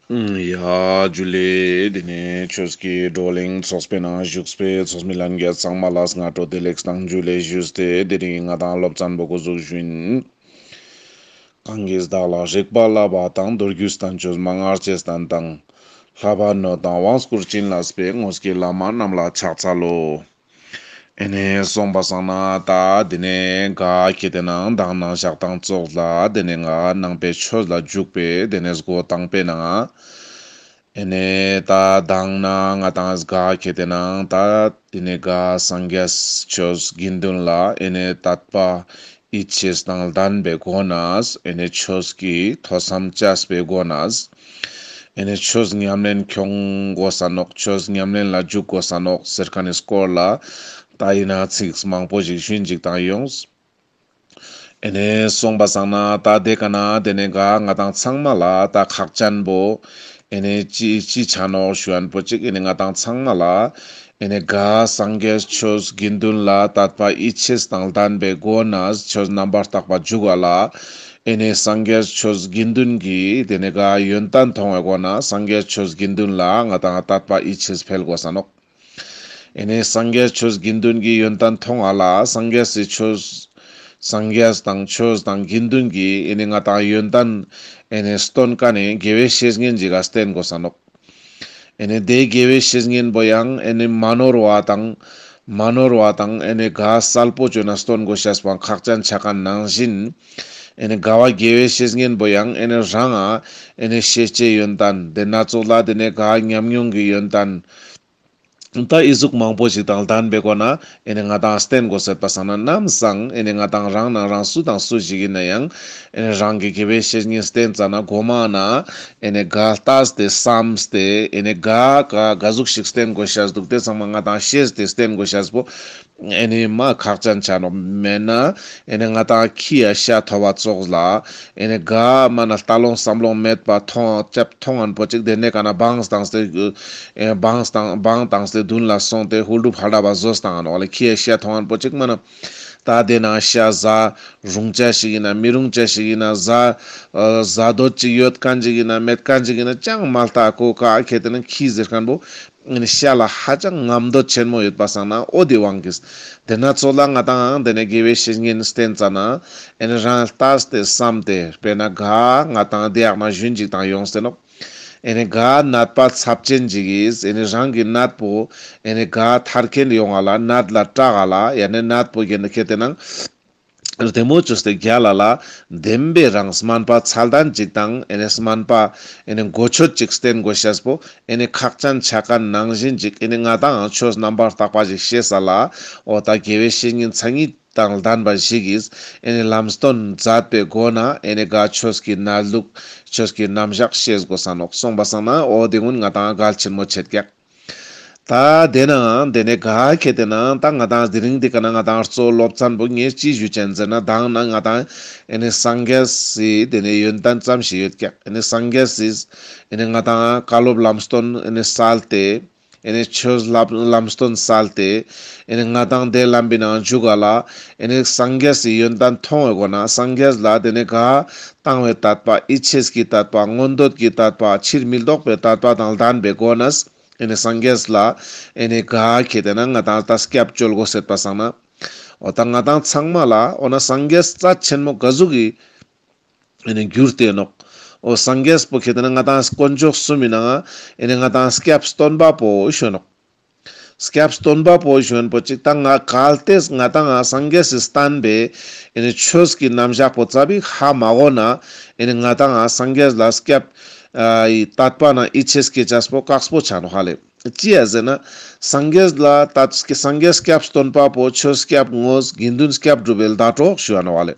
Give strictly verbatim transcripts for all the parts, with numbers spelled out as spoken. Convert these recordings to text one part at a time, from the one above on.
ཡ་ཇུ་ལེ། དེ་ནས་ཆོས་ཀྱི་བགྲོ་གླེང་ཚོགས་པའི་ནང་བཞུགས་པའི་ཚོགས་མི་ལྷན་རྒྱས་ཚང་མ་ལ་སྔ་དྲོ་བདེ་ལེགས་དང་ཇུ་ལེ་ཞུས་ཏེ། དེ་རིང་ང་དང་སློབ་ཚན་པོ་འགོ་འཛུགས་ཞུ་ཡིན། གང་གིས་བདག་ལ་རིག་པ་བསླབ་པ་དང་། མདོ་རྒྱུད་བསྟན་བཅོས་མན་ངག་ཅེས་བསྟན་དང་། ལྷ་བ་ནོད་དང་དབང་བསྐུར་བྱིན་བརླབས་པའི། དངོས་ཀྱི་བླ་མ་རྣམས་ལ་ཕྱག་འཚལ་ལོ། ཨེ་ནེ་སོང་པ་སང་ན་ད་དེ་ནས་ག་ཁེ་ཏེ་ན་མདང་ནང་ཞག་དང་ཙོགས་ལ་དེ་ནས་ང་ནང་པའི་ཆོས་ལ་འཇུག་པའི་དེ་ནས་འགོ་དང་པོའི་ནང་ཨེ་ནེ་ད་མདང་ན་ང་དང་ག་ཁེ་ཏེ་ན་ད་དེ་ནས་ག་སངས་རྒྱས་ཆོས་དགེ་འདུན་ལ་ཨེ་ནེ་དད་པ་ཡིད་ཆེས་དང་ལྡན་པའི་སྒོ་ནས་ཨེ་ནེ་ཆོས་ཀྱི་ཐོས་བསམ་བྱས་པའི་སྒོ་ནས་ཨེ་ནེ་ཆོས་ཉམས་ལེན་ཁྱོང་དགོས་ས་ནོག། ཆོས་ཉམས་ལེན་ལ་འཇུག་དགོས་ས་ནོག་ཟེར་མཁན་ནི་སྐོར་ལ་ད་ཡིན་ན་ཚིག་མང་པོ་ཞིག་ཞུན་ཅིག་དང་ཡོངས། ཨེ་ནེ་སོང་པ་སང་ན་ད་དེ་ཀ་ན་དེ་ནས་ག་ང་དང་ཚང་མ་ལ་ད་ཁག་ཅན་པོ་ཨེ་ནེ་ཅི་ཅི་ཆ་ནོག་ཞུ་ཡན་པོ་ཅིག་ཨེ་ནེ་ང་དང་ཚང་མ་ལ་ཨེ་ནེ་ག་སངས་རྒྱས་ཆོས་དགེ་འདུན་ལ་དད་པ་ཡིད་ཆེས་དང་ལྡན་པའི་སྒོ་ནས་ཆོས་རྣམ་པར་དག་པ་འཇུག་ག་ལ་ཨེ་ནེ་སངས་རྒྱས་ཆོས་དགེ་འདུན་གྱི་དེ་ནས་ག་ཡོན་ཏན་མཐོང་བའི་སྒོ་ནས་སངས་རྒྱས་ཆོས་དགེ་འདུན་ལ་ང་དང་དད་པ་ཡིད་ཆེས་འཕེལ་དགོས་ས་ནོག། ཨེ་ནེ་སངས་རྒྱས་ཆོས་དགེ་འདུན་གྱི་ཡོན་ཏན་མཐོང་བ་ལ་སངས་རྒྱས་སི་ཆོས་སངས་རྒྱས་དང་ཆོས་དང་དགེ་འདུན་གྱི་ཨེ་ནེ་ང་དང་ཡོན་ཏན་ཨེ་ནེ་སྟོན་ཀ་ནས་དགེ་བའི་བཤེས་གཉེན་ཅིག་ག་བསྟེན་དགོས་ས་ནོག། ཨེ་ནེ་དེ་དགེ་བའི་བཤེས་གཉེན་པོ་ཡང་ཨེ་ནེ་མ་ནོར་བ་དང་མ་ནོར་བ་དང་ཨེ་ནེ་ག་གསལ་པོ་བཅོས་ན་སྟོན་དགོས་ཤེས་པོ་ཁག་ཅན་ཆ་མཁན་ནང་བཞིན་ཨེ་ནེ་ག་བ་དགེ་བའི་བཤེས་གཉེན་པོ་ཡང་ཨེ་ནེ་རང་ཨ་ཨེ་ནེ་ཤེས་བྱའི་ཡོན་ཏན་དེ་ན་ཙོགས་ལ་དེ་ནས་ག་ཉམས་མྱོང་གི་ཡོན་ཏན་ད་ཨི་ཟུག་མང་པོ་ཞིག་དང་ལྡན་པའི་སྒོ་ནས་ཨེ་ནེ་ང་དང་བསྟེན་དགོས་ཟེར་པ་སང་ན་ནམ་སང་ཨེ་ནེ་ང་དང་རང་ནང་རང་སུ་དང་སུ་ཞིག་ཡིན་ན་ཡང་ཨེ་ནེ་རང་གི་དགེ་བའི་བཤེས་གཉེན་བསྟེན་ཙ་ན་གོ་མ་ན་ཨེ་ནེ་ག་ལྟས་ཏེ་བསམས་ཏེ་ཨེ་ནེ་ག་ག་ག་ཟུག་ཞིག་བསྟེན་དགོས་ཤེས་འདུག། དེ་ཚང་མ་ང་དང་ཤེས་ཏེ་བསྟེན་དགོས་ཤེས་པོ་ཨེ་ནེ་མ་ཁག་ཅན་ཆ་ནོག། མེད་ན་ཨེ་ནེ་ང་དང་ཁྱི་ཡ་ཤ་ཐོབ་པ་ཙོགས་ལ་ཨེ་ནེ་ག་མ་ན་ལྟ་ལོང་བསམ་ལོང་མེད་པ་མཐོང་ཅབ་མཐོང་ངན་པོ་ཅིག་དེ་ནས་ག་ན་བང་བཏང་སྟེ་ཨེ་བང་བཏང་བང་བཏང་སྟེ་མདུན་ལ་སོང་སྟེ་ཧུ་ལུ་ཕ་ལ་བ་ཟོས་བཏང་ང་ནོག་ལེ། ཁྱི་ཡ་ཤ་མཐོང་ངན་པོ་ཅིག་མ་ན་ད་དེ་ན་ཤ་ཟ་རུང་ཅ་ཞིག་ཡིན་ན་མི་རུང་ཅ་ཞིག་ཡིན་ན་ཟ་ཨ་ཟ་འདོད་ཅིག་ཡོད་མཁན་ཅིག་ཡིན་ན་མེད་མཁན་ཅིག་ཡིན་ན་ཅང་མ་ལྟ་གོ་ག་ཁེ་ཏེ་ན་ཁྱི་ཟེར་མཁན་པོ་ཨེ་ནེ་ཤ་ལ་ཧ་ཅང་རྔམ་འདོད་ཆེན་མོ་ཡོད་པ་སང་ན་འོ་དེ་དབང་གིས་དེ་ན་ཙོགས་ལ་ང་དང་དེ་ནས་དགེ་བའི་བཤེས་གཉེན་བསྟེན་ཙ་ན་ཨེ་ནེ་རང་ལྟས་ཏེ་བསམས་ཏེ་དཔེར་ན་ག་ང་དང་དེ་ཡག་ན་ཞུན་ཅིག་དང་ཡོངས་ཏེ་ནོག། ཨེ་ནེ་ག་ནད་པ་ཚབས་ཆེན་ཅིག་གིས་ཨེ་ནེ་རང་གི་ནད་པོ་ཨེ་ནེ་ག་ཐར་མཁན་ཡོང་ང་ལ་ནད་ལ་སྐྲག་ག་ལ་ཡ་ནེ་ནད་པོ་གི་ཁེ་ཏེ་ན་བདེ་མོ་བཅོས་ཏེ་རྒྱལ་ལ་ལ་བདེན་པའི་རང་སྨན་པ་ཚད་ལྡན་ཅིག་དང་ཨེ་ནེ་སྨན་པ་ཨེ་ནེ་འགོ་ཆོད་ཅིག་བསྟེན་དགོས་ཤེས་པོ་ཨེ་ནེ་ཁག་ཅན་ཆ་མཁན་ནང་བཞིན་ཅིག་ཨེ་ནེ་ང་དང་ཆོས་རྣམ་པར་དག་པ་ཞིག་ཤེས་ས་ལ་འོ་ད་དགེ་བའི་བཤེས་གཉེན་མཚན་ཉིད་དང་ལྡན་པ་ཞིག་གིས་ཨེ་ནེ་ལམ་སྟོན་མཛད་པའི་སྒོ་ནས་ཨེ་ནེ་ག་ཆོས་ཀྱི་གནས་ལུགས་ཆོས་ཀྱི་རྣམ་གཞག་ཤེས་དགོས་ས་ནོག། སོང་པ་སང་ན་འོ་དེ་ཀུན་ང་དང་གལ་ཆེན་མོ་ཆེད་ཀྱག། ད་དེ་ནའང་དེ་ནས་ག་ཁེ་ཏེ་ན་ད་ང་དང་དེ་རིང་འདི་ཀ་ན་ང་དང་གཙོ་སློབ་ཚན་པོ་ངས་ཅི་ཞུ་ཅན་ཟེར་ན་མདང་ན་ང་དང་ཨེ་ནེ་སངས་རྒྱས་སི་དེ་ནས་ཡོན་ཏན་ཙམ་ཞིག་ཡོད་ཀྱག། ཨེ་ནེ་སངས་རྒྱས་སི་ཨེ་ནེ་ང་དང་བཀའ་སློབ་ལམ་སྟོན་ཨེ་ནེ་སལ་ཏེ་ཨེ་ནེ་ཆོས་ལབ་ལམ་སྟོན་སལ་ཏེ་ཨེ་ནེ་ང་དང་དེ་ལམ་པའི་ནང་འཇུག་ག་ལ་ཨེ་ནེ་སངས་རྒྱས་སི་ཡོན་ཏན་མཐོང་བའི་སྒོ་ནས་སངས་རྒྱས་ལ་དེ་ནས་ག་དང་བའི་དད་པ་ཡིད་ཆེས་ཀྱི་དད་པ་མངོན་འདོད་ཀྱི་དད་པ་ཕྱིར་མི་ལྡོག་པའི་དད་པ་དང་ལྡན་པའི་སྒོ་ནས་ཨེ་ནེ་སངས་རྒྱས་ལ་ཨེ་ནེ་ག་ཁེ་ཏེ་ན་ང་དང་ད་སྐྱབས་བཅོལ་དགོས་ཟེར་པ་སང་ན། འོ་ད་ང་དང་ཚང་མ་ལ་འོ་ན་སངས་རྒྱས་རྩ་ཆེན་མོ་ག་ཟུག་གི་ཨེ་ནེ་གྱུར་ཏེ་ནོག། འོ་སངས་རྒྱས་པོ་ཁེ་ཏེ་ན་ང་དང་དཀོན་མཆོག་གསུམ་མི་ནང་ཨེ་ནེ་ང་དང་སྐྱབས་སྟོན་པ་པོ་ཞུ་ནོག། སྐྱབས་སྟོན་པ་པོ་ཞུ་ཡན་པོ་ཅིག་ད་ང་གལ་ཏེ་ང་དང་ང་སངས་རྒྱས་སི་བསྟན་པའི་ཨེ་ནེ་ཆོས་ཀྱི་རྣམ་གཞག་པོ་ཙ་པིག་ཧ་མ་གོ་ན་ཨེ་ནེ་ང་དང་ང་སངས་རྒྱས་ལ་སྐྱབས་ཨ་ཡི་དད་པ་ན་ཡིད་ཆེས་སྐྱེ་ཅེས་པོ་དཀགས་པོ་ཆ་ནོག་ཧ་ལེ། ཅི་ཡ་ཟེར་ན་སངས་རྒྱས་ལ་དད་སངས་རྒྱས་སྐྱབས་སྟོན་པ་པོ་ཆོས་སྐྱབས་དངོས་དགེ་འདུན་སྐྱབས་སྒྲུབ་པའི་ཟླ་གྲོགས་ཞུ་ཡ་ནོག་ཧ་ལེ།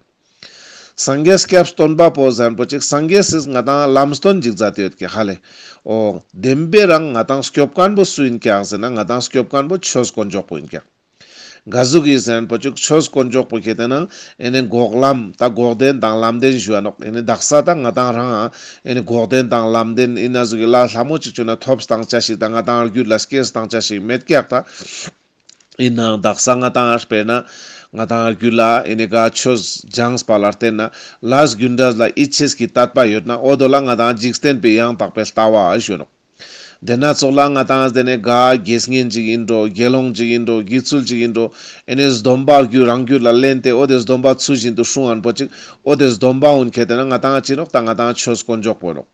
སངས་རྒྱས་སྐྱབས་སྟོན་པ་པོ་ཟེར་ཡན་པོ་ཅིག་སངས་རྒྱས་སི་ང་དང་ལམ་སྟོན་ཅིག་མཛད་དེ་ཡོད་ཀྱག་ཧ་ལེ། འོ་བདེན་པའི་རང་ང་དང་སྐྱོབ་མཁན་པོ་སུ་ཡིན་ཀྱག་ཟེར་ན་ང་དང་སྐྱོབ་མཁན་པོ་ཆོས་དཀོན་མཆོག་པོ་ཡིན་ཀྱག། ག་ཟུག་གི་ཟེར་ཡན་པོ་ཅིག་ཆོས་དཀོན་མཆོག་པོ་ཁེ་ཏེ་ན་ཨེ་ནེ་འགོག་ལམ་ད་འགོག་བདེན་དང་ལམ་བདེན་ཞུ་ཡ་ནོག། ཨེ་ནེ་དག་ས་ད་ང་དང་རང་ཨེ་ནེ་འགོག་བདེན་དང་ལམ་བདེན་ཨིན་ན་ཟུག་གི་ལ་ལྷ་མོ་ཅིག་བྱུང་ན་ཐོབ་སྟངས་ཅ་ཞིག་ད་ང་དང་རྒྱུད་ལ་སྐྱེས་སྟངས་ཅ་ཞིག་མེད་ཀྱག་ད། ཨིན་ནའང་དག་ས་ང་ཏང་དཔེར་ན་ང་ཏང་རྒྱུད་ལ་ཨེ་ནེ་ག་ཆོས་སྦྱངས་པ་ལ་བརྟེན་ན་ལས་རྒྱུ་འབྲས་ལ་ཡིད་ཆེས་ཀྱི་དད་པ་ཡོད་ན་འོ་དོ་ལ་ང་ཏང་འཇིག་རྟེན་པའི་ཡང་དག་པའི་ལྟ་བ་ཞུ་ནོག། དེ་ན་ཚོགས་ལ་ང་ཏང་དེ་ནེ་ག་དགེ་བསྙེན་ཅིག་ཨིན་འགྲོ་དགེ་སློང་ཅིག་ཨིན་འགྲོ་དགེ་ཚུལ་ཅིག་ཨིན་འགྲོ་ཨེ་ནེ་སྡོམ་པ་རྒྱུད་རང་རྒྱུད་ལ་ལེན་ཏེ་འོ་དེ་སྡོམ་པ་ཚུལ་བཞིན་དུ་སྲུང་ཨན་པོ་ཅིག། འོ་དེ་སྡོམ་པ་འུན་ཁེ་ཏེ་ན་ང་ཏང་ཅི་ནོག། ད་ང་ཏང་ཆོས་དཀོན་མཆོག་པོ་ནོག།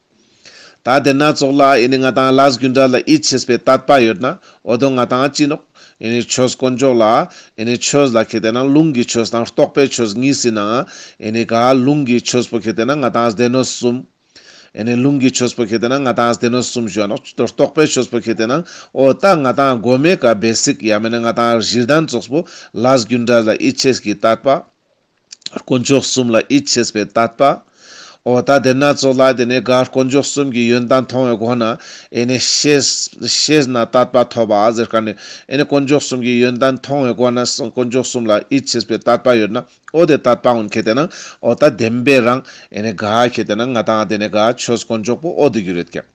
ད་དེ་ན་ཚོགས་ལ་ཨེ་ནེ་ང་ཏང་ལས་རྒྱུ་འབྲས་ལ་ཡིད་ཆེས་པའི་དད་པ་ཡོད་ན་འོ་དོ་ང་ཏང་ཅི་ནོག། ཨེ་ནེ་ཆོས་དཀོན་མཆོག་ལ་ཨེ་ནེ་ཆོས་ལ་ཁེ་ཏེ་ན་ལུང་གི་ཆོས་དང་རྟོགས་པའི་ཆོས་གཉིས་སི་ནང་ཨེ་ནེ་ག་ལུང་གི་ཆོས་པོ་ཁེ་ཏེ་ན་ང་ཏང་སྡེ་སྣོད་གསུམ། ཨེ་ནེ་ལུང་གི་ཆོས་པོ་ཁེ་ཏེ་ན་ང་ཏང་སྡེ་སྣོད་གསུམ་ཞུ་ནོག། རྟོགས་པའི་ཆོས་པོ་ཁེ་ཏེ་ན་འོ་ད་ང་ཏང་གོ་མའི་ཀ་བེ་སིག་ཡང་མེན་ན་ང་ཏང་གཞི་རྟེན་ཚོགས་པོ་ལས་རྒྱུ་འབྲས་ལ་ཡིད་ཆེས་ཀྱི་དད་པ། དཀོན་མཆོག་གསུམ་ལ་ཡིད་ཆེས་པའི་དད་པ། འོ་ད་དེ་ན་ཚོགས་ལ་དེ་ནེ་ག་དཀོན་མཆོག་གསུམ་གྱི་ཡོན་ཏན་མཐོང་བའི་སྒོ་ནས་ཨེ་ནེ་ཤེས་ཤེས་ན་དད་པ་ཐོབ་པ་ཟེར་ཁན་ནི་ཨེ་ནེ་དཀོན་མཆོག་གསུམ་གྱི་ཡོན་ཏན་མཐོང་བའི་སྒོ་ནས་དཀོན་མཆོག་གསུམ་ལ་ཡིད་ཆེས་པའི་དད་པ་ཡོད་ན་འོ་དེ་དད་པ་འུན་ཁེ་ཏེ་ན་འོ་ད་བདེན་པའི་རང་ཨེ་ནེ་ག་ཁེ་ཏེ་ན་ང་ཏང་དེ་ནེ་ག་ཆོས་དཀོན་མཆོག་པོ་འོ་དེ་གྱུར་ཡོད་ཀྱག།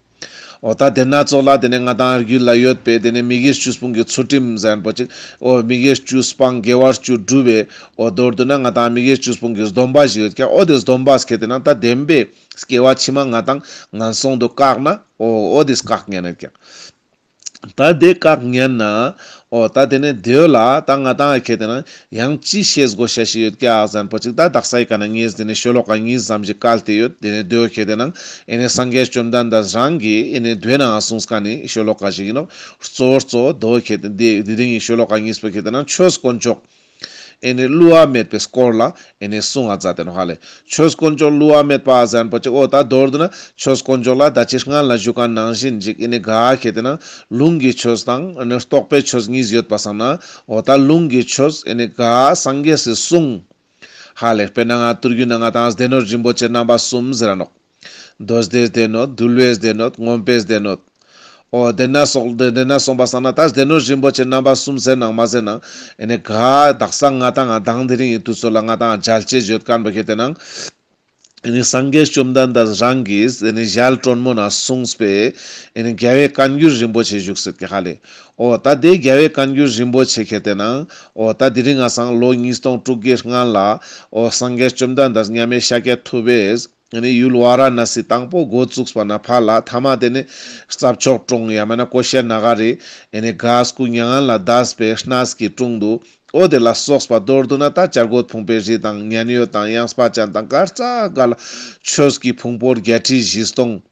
འོ་ད་དེ་ན་ཚོགས་ལ་དེ་ནེ་ང་ཏང་རྒྱུད་ལ་ཡོད་པའི་དེ་ནེ་མི་དགེ་བཅུ་སྤོང་གི་ཚུལ་ཁྲིམས་ཟེར་ཁན་པོ་ཅིག། འོ་མི་དགེ་བཅུ་སྤང་དགེ་བ་བཅུ་སྒྲུབ་པའི་འོ་མདོར་བསྡུ་ན་ང་ཏང་མི་དགེ་བཅུ་སྤོང་གི་སྡོམ་པ་ཞིག་ཡོད་ཀྱག། འོ་དེ་སྡོམ་པ་ཁེ་ཏེ་ན་ད་བདེན་པའི་སྐྱེ་བ་ཕྱི་མ་ང་ཏང་ངན་སོང་དུ་བཀག་ན་འོ་འོ་དེ་བཀག་ཉན་ཡོད་ཀྱག། ད་དེ་བཀག་ཉན་ན་འོ་ད་དེ་ནེ་དེའོ་ལ་ད་ང་ཏང་ཁེ་ཏེ་ན་ཡང་ཅི་ཤེས་དགོས་ཤེས་ཤིག་ཡོད་ཀྱག་ཟེར་ཁན་པོ་ཅིག། ད་དག་ས་ཡི་ཀ་ནེ་ངས་དེ་ནེ་ཤོ་ལོ་ཀ་གཉིས་ཙམ་ཞིག་བཀལ་ཏེ་ཡོད། དེ་ནེ་དེའོ་ཁེ་ཏེ་ན་ཨེ་ནེ་སངས་རྒྱས་བཅོམ་ལྡན་འདས་རང་གི་ཨེ་ནེ་དེ་ནང་གསུངས་ཁན་ནི་ཤོ་ལོ་ཀ་ཞིག་ཨིན་ནོག། གཙོ་བོ་གཙོ་བོ་དེའོ་ཁེ་ཏེ་དེ་དེ་རིང་གི་ཤོ་ལོ་ཀ་གཉིས་པོ་ཁེ་ཏེ་ན་ཆོས་དཀོན་མཆོག་ཨེ་ནེ་བསླུ་བ་མེད་པའི་སྐོར་ལ་ཨེ་ནེ་གསུང་ང་མཛད་དེ་ནོག་ཧ་ལེ། ཆོས་དཀོན་མཆོག་བསླུ་བ་མེད་པ་ཟེར་ཁན་པོ་ཅིག། འོ་ད་མདོར་བསྡུ་ན་ཆོས་དཀོན་མཆོག་ལ་ད་ཅི་སྔན་ལ་ཞུ་ཁན་ནང་བཞིན་ཅིག་ཨེ་ནེ་ག་ཁེ་ཏེ་ན་ལུང་གི་ཆོས་དང་ཨེ་ནེ་རྟོགས་པའི་ཆོས་གཉིས་ཡོད་པ་སང་ན་འོ་ད་ལུང་གི་ཆོས་ཨེ་ནེ་ག་སངས་རྒྱས་སི་གསུང་ཧ་ལེ། དཔེར་ན་ང་ཏུར་གུ་ན་ང་ཏང་སྡེ་སྣོད་རིན་པོ་ཆེ་རྣམ་པ་གསུམ་ཟེར་ར་ནོག། མདོ་སྡེའི་སྡེ་སྣོད། འདུལ་བའི་སྡེ་སྣོད། མངོན་པའི་སྡེ་སྣོད། འོ་དེ་ན་སོང་དེ་དེ་ན་སོང་པ་སང་ན་ད་སྡེ་སྣོད་རིན་པོ་ཆེ་རྣམ་པ་གསུམ་ཟེར་ནང་མ་ཟེར་ནང་ཨེ་ནེ་ག་དག་ས་ང་ཏང་ང་དང་དེ་རིང་གི་དུས་ཚོད་ལ་ང་ཏང་མཇལ་ཅེས་ཡོད་ཁན་པོ་ཁེ་ཏེ་ན་ཨེ་ནེ་སངས་རྒྱས་བཅོམ་ལྡན་འདས་རང་གིས་ཨེ་ནེ་ཞལ་དྲོན་མོ་ན་གསུངས་པའི་ཨེ་ནེ་རྒྱལ་བའི་བཀའ་འགྱུར་རིན་པོ་ཆེ་བཞུགས་སེད་ཀྱག་ཧ་ལེ། འོ་ད་དེ་རྒྱལ་བའི་བཀའ་འགྱུར་རིན་པོ་ཆེ་ཁེ་ཏེ་ན་འོ་ད་དེ་རིང་ང་སང་ལོ་ཉིས་སྟོང་དྲུག་བརྒྱའི་སྔན་ལ་འོ་སངས་རྒྱས་བཅོམ་ལྡན་འདས་མཉམ་མེད་ཤཱཀྱ་ཐུབ་པས་ཨེ་ནེ་ཡུལ་ཝཱ་ར་ཎ་སི་དང་པོ་འགོ་བཙུགས་པ་ན་ཕར་ལ་ཐ་མ་དེ་ནེ་རྩྭ་མཆོག་གྲོང་ཡང་མེན་ན་ཀོ་ཤ་ན་ག་རི་ཨེ་ནེ་ག་སྐུ་མྱ་ངན་ལས་འདས་པའི་གནས་ཀྱི་དྲུང་དུ་འོ་དེ་ལ་སོགས་པ་མདོར་བསྡུ་ན་ད་བྱ་རྒོད་ཕུང་པོའི་རི་དང་མཉན་ཡོད་དང་ཡང་སྤ་ཅན་དང་ག་རྩ་ག་ལ་ཆོས་ཀྱི་ཕུང་པོ་བརྒྱད་ཁྲི་བཞི་སྟོང་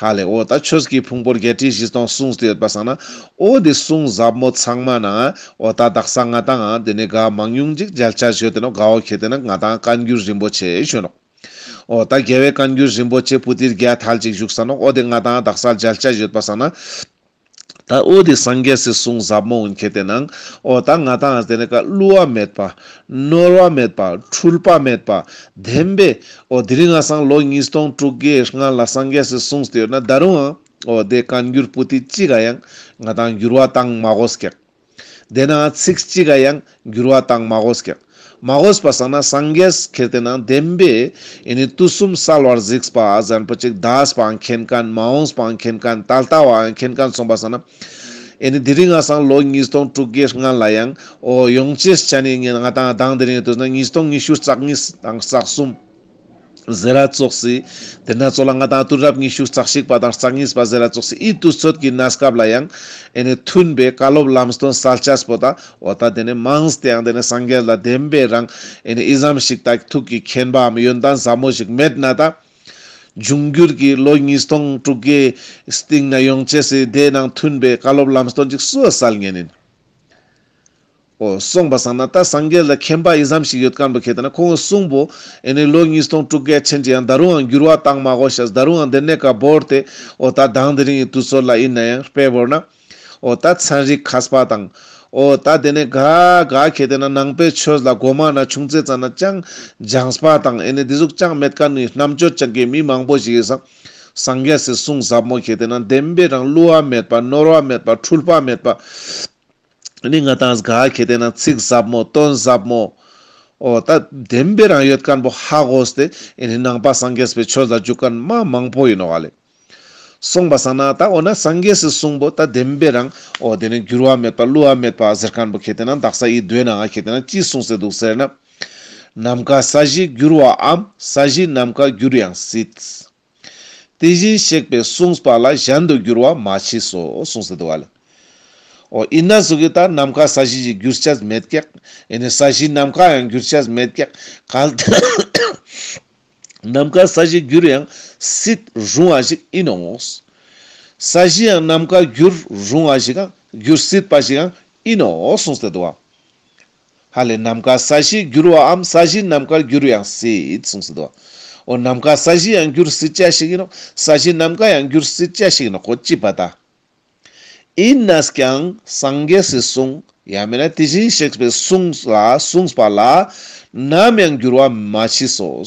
ཧ་ལེ། འོ་ད་ཆོས་ཀྱི་ཕུང་པོ་བརྒྱད་ཁྲི་བཞི་སྟོང་གསུངས་ཏེ་ཡོད་པ་སང་ན་འོ་དེ་གསུང་ཟབ་མོ་ཚང་མ་ན་འོ་ད་དག་ས་ང་ཏང་དེ་ནེ་ག་མང་ཉུང་ཅིག་མཇལ་ཅེས་ཡོད་དེ་ནོག། ག་འོ་ཁེ་ཏེ་ན་ང་ཏང་བཀའ་འགྱུར་རིན་པོ་ཆེ་ཞུ་ནོག། འོ་ད་རྒྱལ་བའི་བཀའ་འགྱུར་རིན་པོ་ཆེ་པོ་ཏི་བརྒྱ་ཐལ་ཅིག་བཞུགས་ས་ནོག། འོ་དེ་ང་ཏང་དག་ས་མཇལ་ཅེས་ཡོད་པ་སང་ན་ད་འོ་དེ་སངས་རྒྱས་སི་གསུང་ཟབ་མོ་འུན་ཁེ་ཏེ་ན་འོ་ད་ང་ཏང་དེ་ནེ་ག་བསླུ་བ་མེད་པ་ནོར་བ་མེད་པ་འཁྲུལ་པ་མེད་པ་བདེན་པའི་འོ་དེ་རིང་ང་སང་ལོ་ཉིས་སྟོང་དྲུག་བརྒྱའི་སྔན་ལ་སངས་རྒྱས་སི་གསུངས་ཏེ་ཡོད་ན་ད་རུང་འོ་དེ་བཀའ་འགྱུར་པོ་ཏི་གཅིག་ག་ཡང་ང་ཏང་འགྱུར་བ་བཏང་མ་དགོས་ཀྱག། དེ་ན་ཚིག་གཅིག་ག་ཡང་འགྱུར་བ་བཏང་མ་དགོས་ཀྱག། མ་དགོས་པ་སང་ན་སངས་རྒྱས་ཁེ་ཏེ་ན་བདེན་པའི་ཨེ་ནེ་དུས་གསུམ་གསལ་བར་གཟིགས་པ་ཟེར་ཁན་པོ་ཅིག་འདས་པའང་མཁྱེན་ཁན་མ་འོངས་པའང་མཁྱེན་ཁན་ད་ལྟ་བའང་མཁྱེན་ཁན་སོང་པ་སང་ན་ཨེ་ནེ་དེ་རིང་ང་སང་ལོ་ཉིས་སྟོང་དྲུག་བརྒྱའི་སྔན་ལ་ཡང་འོ་ཡོང་ཅེས་ཆ་ནི་ང་ཏང་དང་དེ་རིང་དུས་ན་ཉིས་སྟོང་ཉི་ཤུ་རྩ་གཉིས་དང་རྩ་གསུམ། ཟེར་ར་ཙོགས་སི། དེ་ན་ཙོགས་ལ་ང་ཏང་དུས་རབས་ཉི་ཤུ་རྩ་གཅིག་པ་དང་རྩ་གཉིས་པ་ཟེར་ར་ཙོགས་སི་ཨི་དུས་ཚོད་ཀྱི་གནས་སྐབས་ལ་ཡང་ཨེ་ནེ་མཐུན་པའི་བཀའ་སློབ་ལམ་སྟོན་སལ་ཅེས་པོ་ད་འོ་ད་དེ་ནེ་མངས་ཏེ་ཡང་དེ་ནེ་སངས་རྒྱས་ལ་བདེན་པའི་རང་ཨེ་ནེ་ཨི་ཙམ་ཞིག་ད་ཐུགས་ཀྱི་མཁྱེན་པའམ་ཡོན་ཏན་ཟབ་མོ་ཞིག་མེད་ན་ད་འབྱུང་འགྱུར་གྱི་ལོ་ཉིས་སྟོང་དྲུག་བརྒྱའི་སྟེང་ན་ཡོང་ཅེས་སི་དེ་ནང་མཐུན་པའི་བཀའ་སློབ་ལམ་སྟོན་ཅིག་སུའ་སལ་ཉན་ཨིན། འོ་སོང་པ་སང་ན་ད་སངས་རྒྱས་ལ་མཁྱེན་པ་ཨི་ཙམ་ཞིག་ཡོད་ཁན་པོ་ཁེ་ཏེ་ན་ཁོང་གསུངས་པོ་ཨེ་ནེ་ལོ་ཉིས་སྟོང་དྲུག་བརྒྱ་ཆེན་ཅིག་ཡང་ད་རུང་ཡང་འགྱུར་བ་བཏང་མ་དགོས་ཤེས་ད་རུང་ཡང་དེ་ནེ་ཀ་བོར་ཏེ་འོ་ད་དང་དེ་རིང་གི་དུས་ཚོད་ལ་ཨིན་ན་ཡང་དཔེ་བོར་ན་འོ་ད་ཚན་རིག་མཁས་པ་དང་འོ་ད་དེ་ནེ་ག་ག་ཁེ་ཏེ་ན་ནང་པའི་ཆོས་ལ་གོ་མ་ན་ཆུང་ཙེ་ཙ་ན་ཅང་སྦྱངས་པ་དང་ཨེ་ནེ་དེ་ཟུག་ཅང་མེད་ཁན་ནི་རྣམ་དཔྱོད་ཅན་གྱི་མི་མང་པོ་ཞིག་ཡོད་སང་སངས་རྒྱས་སི་གསུང་ཟབ་མོ་ཁེ་ཏེ་ན་བདེན་པའི་རང་བསླུ་བ་མེད་པ་ནོར་བ་མེད་པ་འཁྲུལ་པ་མེད་པ། ཨ་ནི་ང་ཏང་ག་ཁེ་ཏེ་ན་ཚིག་ཟབ་མོ་དོན་ཟབ་མོ། འོ་ད་བདེན་པའི་རང་ཡོད་ཁན་པོ་ཧ་གོ་སྟེ་ཨེ་ནི་ནང་པ་སངས་རྒྱས་པའི་ཆོས་ལ་འཇུག་ཁན་མ་མང་པོ་ཨིན་ནོག་ལེ། སོང་པ་སང་ན་ད་འོ་ན་སངས་རྒྱས་སི་གསུང་པོ་ད་བདེན་པའི་རང་འོ་དེ་ནི་འགྱུར་བ་མེད་པ་བསླུ་བ་མེད་པ་ཟེར་མཁན་པོ་ཁེ་ཏེ་ན་དག་ས་ཡི་མདོའི་ནང་ང་ཁེ་ཏེ་ན་ཅི་གསུངས་ཏེ་འདུག་ཟེར་ན། ནམ་མཁའ་ས་གཞི་འགྱུར་བའམ་ས་གཞི་ནམ་མཁའ་འགྱུར་ཡང་སྲིད། དེ་བཞིན་གཤེགས་པས་གསུངས་པ་ལ་གཞན་དུ་འགྱུར་བ་མ་མཆིས་སོ་གསུངས་ཏེ་འདུག་བ་ལེ། འོ་ཡིན་ན་ཟུག་གི་ད་ནམ་མཁའ་ས་གཞི་ཞིག་འགྱུར་ཆ་མེད་ཀྱག་ཨེ་ནི་ས་གཞི་ནམ་མཁའ་ཡང་འགྱུར་ཆ་མེད་ཀྱག་གལ་ཏེ་ནམ་མཁའ་ས་གཞི་འགྱུར་ཡང་སྲིད་རུང་བ་ཞིག་ཡིན་ནོག་ས་གཞི་ཡང་ནམ་མཁའ་འགྱུར་རུང་བ་ཞིག་ཡང་འགྱུར་སྲིད་པ་ཞིག་ཡང་ཡིན་ནོག་གསུངས་ཏེ་འདུག་བ། ཧ་ལེ་ནམ་མཁའ་ས་གཞི་འགྱུར་བའམ་ས་གཞི་ནམ་མཁའ་འགྱུར་ཡང་སྲིད་གསུངས་ཏེ་འདུག་བ། འོ་ནམ་མཁའ་ས་གཞི་ཡང་འགྱུར་སྲིད་ཆ་ཞིག་ཡིན་ནོག་ས་གཞི་ནམ་མཁའ་ཡང་འགྱུར་སྲིད་ཆ་ཞིག་ཡིན་ནོག་ཁོ་ཅི་པ་ད། ཡིན་ནས་ཀྱང་སངས་རྒྱས་སི་གསུང་ཡང་མིན་ན་དེ་བཞིན་གཤེགས་པའི་གསུང་ལ་གསུངས་པ་ལ་ནམ་ཡང་འགྱུར་བ་མ་མཆིས་སོ།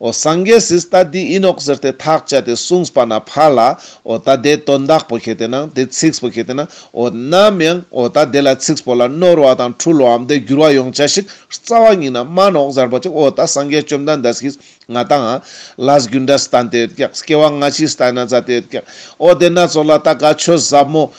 འོ་སངས་རྒྱས་སི་ད་འདི་ཡིན་ནོག་ཟེར་ཏེ་ཐག་བཅད་དེ་གསུངས་པ་ན་ཕར་ལ་འོ་ད་དེ་དོན་དག་པོ་ཁེ་ཏེ་ན་དེ་ཚིགས་པོ་ཁེ་ཏེ་ན་འོ་ནམ་ཡང་འོ་ད་དེ་ལ་ཚིགས་པོ་ལ་ནོར་བ་དང་འཁྲུལ་བའམ་དེ་འགྱུར་བ་ཡོང་ཆ་ཞིག་རྩ་བ་ཉིད་ན་མ་ནོག་ཟེར་པོ་ཅིག་འོ་ད་སངས་རྒྱས་བཅོམ་ལྡན་འདས་ཀྱིས་ང་དང་ལས་རྒྱུ་འབྲས་བསྟན་ཏེ་ཡོད་ཀྱག་སྐྱེ་བ་སྔ་ཕྱི་བསྟན་ན་མཛད་དེ་ཡོད་ཀྱག་འོ་དེ་ན་ཚོགས་ལ་ད་ག་ཆོས་ཟབ་མོ་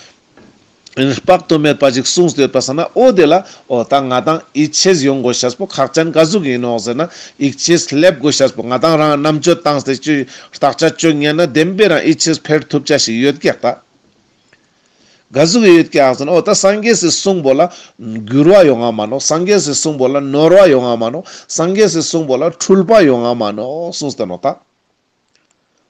དཔག་ཏུ་མེད་པ་ཅིག་གསུངས་ཏེ་ཡོད་པ་སང་ན་འོ་དེ་ལ་འོ་ད་ང་དང་ཡིད་ཆེས་ཡོང་དགོས་ཤེས་པོ་ཁག་ཅན་ག་ཟུག་ཡིན་ནོག་ཟེར་ན་ཡིད་ཆེས་སླེབས་དགོས་ཤེས་པོ་ང་དང་རང་རྣམ་དཔྱོད་བཏང་སྟེ་ཅི་བརྟག་དཔྱད་བཅོ་ཉན་ན་བདེན་པའི་རང་ཡིད་ཆེས་འཕེལ་ཐུབ་ཆ་ཞིག་ཡོད་ཀྱག་ད། ག་ཟུག་ཡོད་ཀྱག་ཟེར་ན་འོ་ད་སངས་རྒྱས་སི་གསུང་པོ་ལ་འགྱུར་བ་ཡོང་ང་མ་ནོག་སངས་རྒྱས་སི་གསུང་པོ་ལ་ནོར་བ་ཡོང་ང་མ་ནོག་སངས་རྒྱས་སི་གསུང་པོ་ལ་འཁྲུལ་པ་ཡོང་ང་མ་ནོག་གསུངས་ཏེ་ནོག་ད།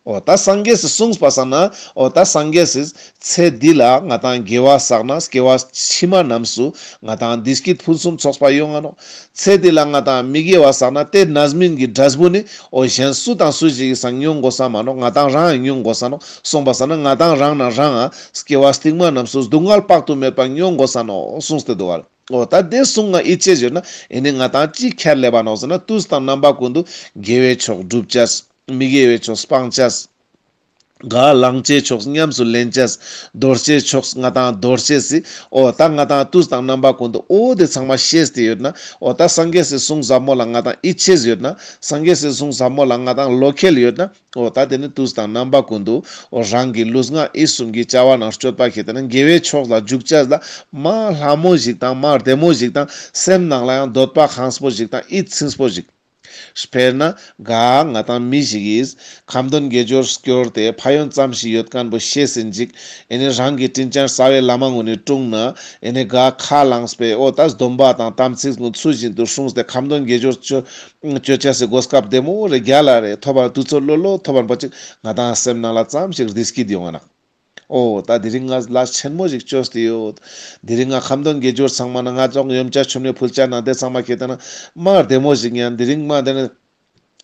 འོ་ད་སངས་རྒྱས་སི་གསུངས་པ་སང་ན་འོ་ད་སངས་རྒྱས་སི་ཚེ་འདི་ལ་ང་དང་དགེ་བ་བསགས་ན་སྐྱེ་བ་ཕྱི་མ་རྣམས་སུ་ང་དང་བདེ་སྐྱིད་ཕུན་སུམ་ཚོགས་པ་ཡོང་ང་ནོག་ཚེ་འདི་ལ་ང་དང་མི་དགེ་བ་བསགས་ན་དེ་རྣམ་སྨིན་གྱི་འབྲས་བུ་ནི་འོ་གཞན་སུ་དང་སུ་ཞིག་གིས་སང་མྱོང་དགོས་ས་མ་ནོག་ང་དང་རང་ཡང་མྱོང་དགོས་ས་ནོག་སོང་པ་སང་ན་ང་དང་རང་ན་རང་ང་སྐྱེ་བ་སྟིང་མ་རྣམས་སུ་སྡུག་བསྔལ་དཔག་ཏུ་མེད་པ་མྱོང་དགོས་ས་ནོག་གསུངས་ཏེ་འདུག་བ། འོ་ད་དེ་གསུང་ང་ཡིད་ཆེས་ཡོད་ན་ཨེ་ནི་ང་དང་ཅི་ཁྱེར་ལེབ་བ་ནོག་ཟེར་ན་དུས་དང་རྣམ་པ་ཀུན་ཏུ་དགེ་བའི་ཕྱོགས་སྒྲུབ་ཅེས། མི་དགེ་བའི་ཕྱོགས་སྤང་ཅེས། ག་བླང་བྱའི་ཕྱོགས་ཉམས་སུ་ལེན་ཅེས། འདོར་བྱའི་ཕྱོགས་ང་དང་འདོར་ཅེས་སི། འོ་ད་ང་དང་དུས་དང་རྣམ་པ་ཀུན་ཏུ་འོ་དེ་ཚང་མ་ཤེས་ཏེ་ཡོད་ན། འོ་ད་སངས་རྒྱས་སི་གསུང་ཟབ་མོ་ལ་ང་དང་ཡིད་ཆེས་ཡོད་ན། སངས་རྒྱས་སི་གསུང་ཟབ་མོ་ལ་ང་དང་བློ་ཁེལ་ཡོད་ན། འོ་ད་དེ་ནི་དུས་དང་རྣམ་པ་ཀུན་ཏུ་འོ་རང་གི་ལུས་ངག་ཡིད་གསུམ་གྱི་བྱ་བ་ནང་སྤྱོད་པ་ཁེ་ཏེ་ན་དགེ་བའི་ཕྱོགས་ལ་འཇུག་ཅེས་ལ་མ་ལྷ་མོ་ཞིག་དང་མ་བདེ་མོ་ཞིག་དང་སེམས་ནང་ལ་ཡང་འདོད་པ་ཁེངས་པོ་ཞིག་དང་ཡིད་ཚིམ་པོ་ཞིག་དཔེར་ན་ག་ང་དང་མི་ཞིག་གིས་ཁ་འདོན་དགེ་སྦྱོར་སྐྱོར་ཏེ་ཕན་ཡོན་ཙམ་ཞིག་ཡོད་མཁན་པོ་ཤེས་ཟིན་ཅིག་ཨེ་ནི་རང་གི་དྲིན་ཅན་རྩ་བའི་བླ་མ་ངོ་ནས་དྲུང་ན་ཨེ་ནི་ག་ཁ་ལངས་པའི་འོ་ད་སྡོམ་པ་དང་དམ་ཚིག་ངོ་ཚུལ་བཞིན་དུ་སྲུངས་ཏེ་ཁ་འདོན་དགེ་སྦྱོར་ཅོ་ཅོ་ཅེས་སི་གོ་སྐབས་བདེ་མོ་རེ་རྒྱལ་ལ་རེ་ཐོབ་པ་དུས་ཚོད་ལོ་ལོ་ཐོབ་པ་པོ་ཅིག་ང་དང་སེམས་ནང་ལ་ཙམ་ཞིག་བདེ་སྐྱིད་ཡོང་ང་ན། འོ་ད་དེ་རིང་ང་ལ་ཆེན་མོ་ཞིག་བཅོས་ཏེ་ཡོད། དེ་རིང་ང་ཁ་འདོན་དགེ་སྦྱོར་ཚང་མ་ན་ང་ཚོགས་ཡོན་ཆབ་མཆོད་མེ་ཕུལ་ཆ་ན་དེ་ཚང་མ་ཁེ་ཏེ་ན་མ་བདེ་མོ་ཞིག་ཉན། དེ་རིང་མ་དེ་ནི་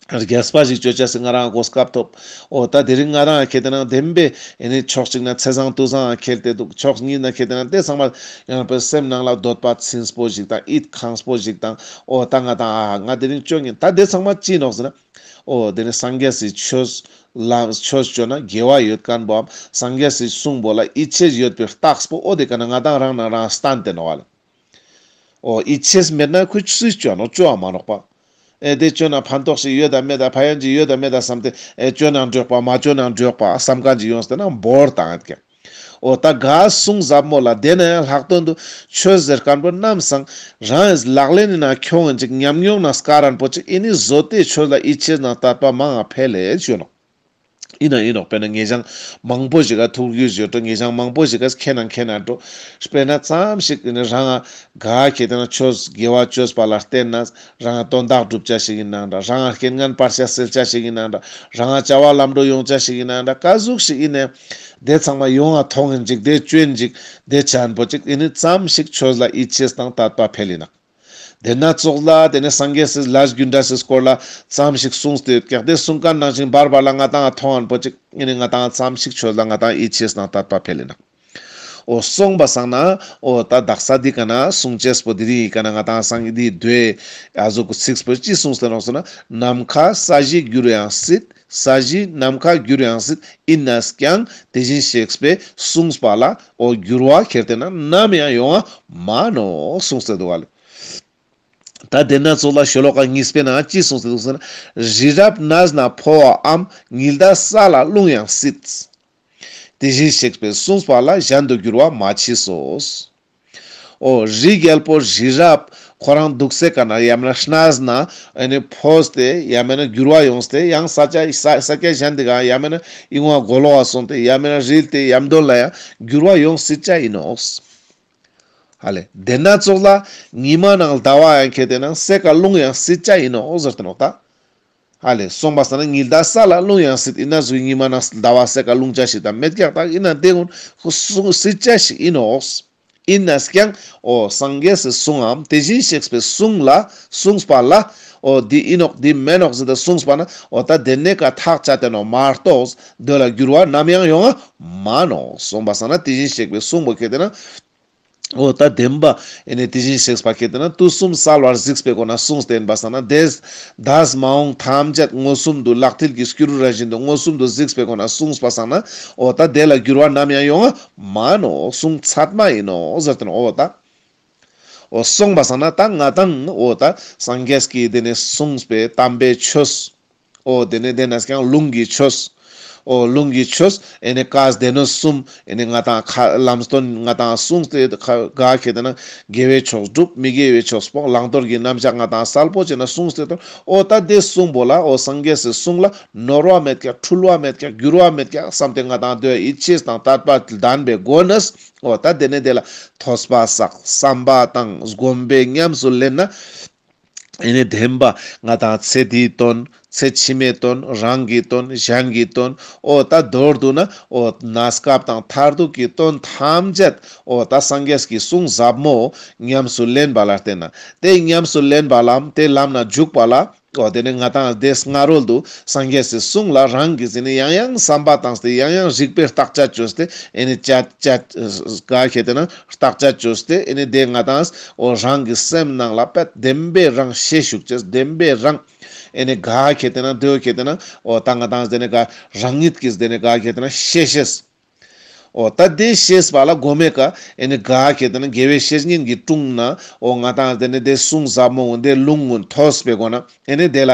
རྒྱས་པ་ཞིག་བཅོ་ཅེས་སི་ང་རང་གོ་སྐབས་ཐོབ། འོ་ད་དེ་རིང་ང་རང་ཁེ་ཏེ་ན་བདེན་པའི་ཨེ་ནི་ཕྱོགས་གཅིག་ན་ཚེས་བཟང་དུས་བཟང་ཁེལ་ཏེ་འདུག་ཕྱོགས་གཉིས་ན་ཁེ་ཏེ་ན་དེ་ཚང་མ་ཡང་པའི་སེམས་ནང་ལ་འདོད་པ་ཚིམ་པོ་ཞིག་དང་ཡིད་ཁེངས་པོ་ཞིག་དང་འོ་ད་ང་དང་ཨ་ང་དེ་རིང་བཅོ་ཉན་ད་དེ་ཚང་མ་ཅི་ནོག་ཟེར་ན། འོ་དེ་ནི་སངས་རྒྱས་སི་ཆོས་ལ་ཆོས་བཅོ་ན་དགེ་བ་ཡོད་མཁན་པོའམ་སངས་རྒྱས་སི་གསུང་པོ་ལ་ཡིད་ཆེས་ཡོད་པའི་རྟགས་པོ་འོ་དེ་ཀ་ན་ང་དང་རང་ན་རང་སྟན་ཏེ་ནོག་བ་ལེ། འོ་ཡིད་ཆེས་མེད་ན་ཁོས་སུས་བཅོ་ནོག་བཅོ་བ་མ་ནོག་པ། ཨེ་དེ་བཅོ་ན་ཕན་ཐོགས་ཤིག་ཡོད་དམ་མེད་དམ་ཕན་ཡོན་ཅིག་ཡོད་དམ་མེད་དམ་བསམ་སྟེ་ཨེ་བཅོ་ན་འགྲིག་པ་མ་བཅོ་ན་འགྲིག་པ་བསམ་མཁན་ཅིག་ཡོངས་ཏེ་ན་བོར་བཏང་ཡོད་ཀྱག་འོ་ད་ག་གསུང་ཟབ་མོ་ལ་དེ་ན་ཡང་ལྷག་དོན་དུ་ཆོས་ཟེར་མཁན་པོ་ནམ་སང་རང་ལག་ལེན་ནི་ན་ཁྱོང་ངན་ཅིག་ཉམས་མྱོང་ན་སྐར་རན་པོ་ཅིག་ཨེ་ནི་བཟོ་ལྟའི་ཆོས་ལ་ཡིད་ཆེས་ན་དད་པ་མང་ང་འཕེལ་ལེ་ཞུ་ནོག་ཡིན་ན་ཡིན་ནོག་དཔེར་ན་ངེ་ཞང་མང་པོ་ཞིག་ག་ཐུགས་རྒྱུས་ཡོད་འགྲོ། ངེ་ཞང་མང་པོ་ཞིག་ག་མཁྱེན་ན་མཁྱེན་ན་འགྲོ། དཔེར་ན་ཙམ་ཞིག་ཨེ་ནི་རང་ང་ག་ཁེ་ཏེ་ན་ཆོས་དགེ་བ་བཅོས་པ་ལ་བརྟེན་ན་རང་ང་དོན་དག་སྒྲུབ་ཅེས་ཞིག་ཡིན་ན་འདྲ། རང་ང་རྐྱེན་ངན་བར་ཆད་སེལ་ཅེས་ཞིག་ཡིན་ན་འདྲ། རང་ང་བྱ་བ་ལམ་འགྲོ་ཡོང་ཅེས་ཞིག་ཡིན་ན་འདྲ། ག་ཟུག་ཞིག་ཡིན་ནའི་དེ་ཚང་མ་ཡོང་ང་མཐོང་ངན་ཅིག་དེ་བཅོ་ངན་ཅིག་དེ་ཆ་ངན་པོ་ཅིག་ཨེ་ནི་ཙམ་ཞིག་ཆོས་ལ་ཡིད་ཆེས་དང་དད་པ་འཕེལ་ལེ་ནོག་དེ་ན་ཙོགས་ལ་དེ་ནི་སངས་རྒྱས་སི་ལས་རྒྱུ་འབྲས་སི་སྐོར་ལ་ཙམ་ཞིག་གསུངས་ཏེ་ཡོད་ཀྱག་དེ་གསུང་མཁན་ནང་བཞིན་བར་བར་ལ་ང་དང་ང་མཐོང་ངན་པོ་ཅིག་ཨེ་ནི་ང་དང་ང་ཙམ་ཞིག་ཆོས་ལ་ང་དང་ཡིད་ཆེས་དང་དད་པ་འཕེལ་ལེ་ནོག་འོ་སོང་པ་སང་ན་འོ་ད་དག་ས་འདི་ཀ་ན་གསུང་ཅེས་པོ་དེ་རིང་ཡི་ཀ་ན་ང་དང་སངས་རྒྱས་འདི་མདོའི་ཨ་ཟུག་གི་ཚིགས་པོ་ཅི་གསུངས་ཏེ་ནོག་ཟེར་ན། ནམ་མཁའ་ས་གཞི་འགྱུར་ཡང་སྲིད། ས་གཞི་ནམ་མཁའ་འགྱུར་ཡང་སྲིད། ཡིན་ནས་ཀྱང་དེ་བཞིན་གཤེགས་པས་གསུངས་པ་ལ་འོ་འགྱུར་བ་ཁྱེར་ཏེ་ན་ནམ་ཡང་ཡོང་བ་མ་ནོག་གསུངས་ཏེ་འདུག་བ་ལེ། ད་དེ་ན་ཙོགས་ལ་ཤོ་ལོ་ཀ་གཉིས་པའི་ནང་ཅི་གསུངས་ཏེ་འདུག་ཟེར་ན། རི་རབ་གནས་ན་འཕོ་བའམ་ཉི་ཟླ་ས་ལ་ལྷུང་ཡང་སྲིད། དེ་བཞིན་གཤེགས་པས་གསུངས་པ་ལ་གཞན་དུ་འགྱུར་བ་མ་མཆིས་སོ། འོ་རི་རྒྱལ་པོ་རི་རབ་ཁོ་རང་འདུག་སའི་ཀ་ནེ་ཡང་མེད་ན་གནས་ནེ་ཨེ་ནེ་འཕོས་ཏེ་ཡང་མེད་ན་འགྱུར་བ་ཡོངས་ཏེ་ཡང་ས་ཆ་ས་ས་ཆ་གཞན་དེ་ག་ཡང་མེད་ན་ཨི་ངོ་གོ་ལོག་ག་སོང་སྟེ་ཡང་མེད་ན་རིལ་ཏེ་ཡམ་དོ་ལ་ཡང་འགྱུར་བ་ཡོང་སྲིད་ཅ་ཨིན་ནོག། ཧ་ལེ། དེ་ན་ཙོགས་ལ་ཉི་མ་ནང་ཟླ་བ་ཡང་ཁེ་ཏེ་ན་སའི་ཀ་རླུང་ཡང་སྲིད་ཅ་ཨིན་ནོག་ཟེར་ཏེ་ནོག་ད། ཧ་ལེ། སོང་པ་སང་ན་ཉི་ཟླ་ས་ལ་རླུང་ཡང་སྲིད་ཨིན་ན་ཟུག་ཉི་མ་ནང་ཟླ་བ་སའི་ཀ་རླུང་ཅ་ཞིག་དང་མེད་ཀྱག་ད་ཨིན་ན་དེ་ཀུན་སྲིད་ཅ་ཞིག་ཨིན་ནོག། ཨིན་ན་ཀྱང་འོ་སངས་རྒྱས་སི་གསུང་ངམ་དེ་བཞིན་གཤེགས་པའི་གསུང་ལ་གསུངས་པ་ལ་འོ་འདི་ཨིན་ནོག་འདི་མེན་ནོག་ཟེར་ཏེ་གསུངས་པ་ན་འོ་ད་དེ་ནེ་ཀ་ཐག་ཆད་དེ་ནོག་མ་གཏོགས་དེ་ལ་འགྱུར་བ་ནམ་ཡང་ཡོང་ང་མ་ནོག། སོང་པ་སང་ན་དེ་བཞིན་གཤེགས་པའི་གསུང་པོ་ཁེ་ཏེ་ན་འོ་ད་བདེན་པ་ཨེ་ནེ་དེ་བཞིན་གཤེགས་པ་ཁེ་ཏེ་ན་དུས་གསུམ་གསལ་བར་གཟིགས་པའི་སྒོ་ནེ་གསུངས་ཏེ་ཨིན་པ་སང་ན་དེས་འདས་མ་འོངས་ཐམས་ཅད་མངོན་སུམ་དུ་ལག་མཐིལ་གྱི་སྐྱུ་རུ་ར་བཞིན་དུ་མངོན་སུམ་དུ་གཟིགས་པའི་སྒོ་ནེ་གསུངས་པ་སང་ན་འོ་ད་དེ་ལ་འགྱུར་བ་ནམ་ཡང་ཡོང་ང་མ་ནོག། གསུང་ཚད་མ་ཨིན་ནོག་ཟེར་ཏེ་ནོག་འོ་ད། འོ་སོང་པ་སང་ན་ད་ང་དང་འོ་ད་སངས་རྒྱས་ཀྱིས་དེ་ནེ་གསུངས་པའི་དམ་པའི་ཆོས། འོ་དེ་ནེ་དེ་ནེ་ཀྱང་ལུང་གི་ཆོས། འོ་ལུང་གི་ཆོས་ཨེ་ནེ་བཀའ་སྡེ་སྣོད་གསུམ་ཨེ་ནེ་ང་དང་ཁ་ལམ་སྟོན་ང་དང་གསུངས་ཏེ་ག་ཁེ་ཏེ་ན་དགེ་བའི་ཕྱོགས་སྒྲུབ་མི་དགེ་བའི་ཕྱོགས་སྤོང་བླང་དོར་གྱི་རྣམ་གཞག་ང་དང་གསལ་པོ་བྱས་ནེ་གསུངས་ཏེ་དོན་འོ་ད་དེ་གསུང་པོ་ལ་འོ་སངས་རྒྱས་སི་གསུང་ལ་ནོར་བ་མེད་ཀྱག་འཁྲུལ་བ་མེད་ཀྱག་འགྱུར་བ་མེད་ཀྱག་བསམ་སྟེ་ང་དང་དེ་ཡིད་ཆེས་དང་དད་པ་ལྡན་པའི་སྒོ་ནས་འོ་ད་དེ་ནེ་དེ་ལ་ཐོས་པ་བསགས་བསམ་པ་དང་སྒོམ་པའི་ཉམས་སུ་ལེན་ན། ཨེ་ནེ་བདེན་པ་ང་དང་ཚེ་འདིའི་དོན་ཚེ་ཕྱི་མའི་དོན་རང་གི་དོན་གཞན་གྱི་དོན་འོ་ད་མདོར་བསྡུ་ན་འོ་གནས་སྐབས་དང་མཐར་ཐུག་གི་དོན་ཐམས་ཅད་འོ་ད་སངས་རྒྱས་ཀྱི་གསུང་ཟབ་མོ་ཉམས་སུ་ལེན་པ་ལ་བརྟེན་ན་དེ་ཉམས་སུ་ལེན་པ་ལམ་དེ་ལམ་ན་འཇུག་པ་ལ། འོ་དེ་ནེ་ང་དང་དེ་སྔ་རོལ་དུ་སངས་རྒྱས་སི་གསུང་ལ་རང་གིས་ཟིན་ནེ་ཡང་ཡང་བསམ་པ་བཏང་སྟེ་ཡང་ཡང་རིག་པའི་བརྟག་དཔྱད་བཅོས་ཏེ་ཨེ་ནེ་དཔྱད་དཔྱད་ག་ཁེ་ཏེ་ན་བརྟག་དཔྱད་བཅོས་ཏེ་ཨེ་ནེ་དེ་ང་དང་འོ་རང་གི་སེམས་ནང་ལ་པད་བདེན་པའི་རང་ཤེས་ཞུགས་ཅེས་བདེན་པའི་རང་ཨེ་ནེ་ག་ཁེ་ཏེ་ན་དེ་ཁེ་ཏེ་ན་འོ་ད་ང་དང་དེ་ནེ་ག་རང་ཉིད་ཀྱིས་དེ་ནེ་ག་ཁེ་ཏེ་ན་ཤེས་ཤེས། འོ་ད་དེ་ཤེས་པ་ལ་གོ་མེ་ཀ་ཨེ་ནེ་ག་ཁེ་ཏེ་ན་དགེ་བའི་བཤེས་གཉེན་གྱི་དྲུང་ན་འོ་ང་དང་དེ་ནེ་དེ་གསུང་ཟབ་མོ་འོ་དེ་ལུང་ངུན་ཐོས་པའི་སྒོ་ནེ་ཨེ་ནེ་དེ་ལ་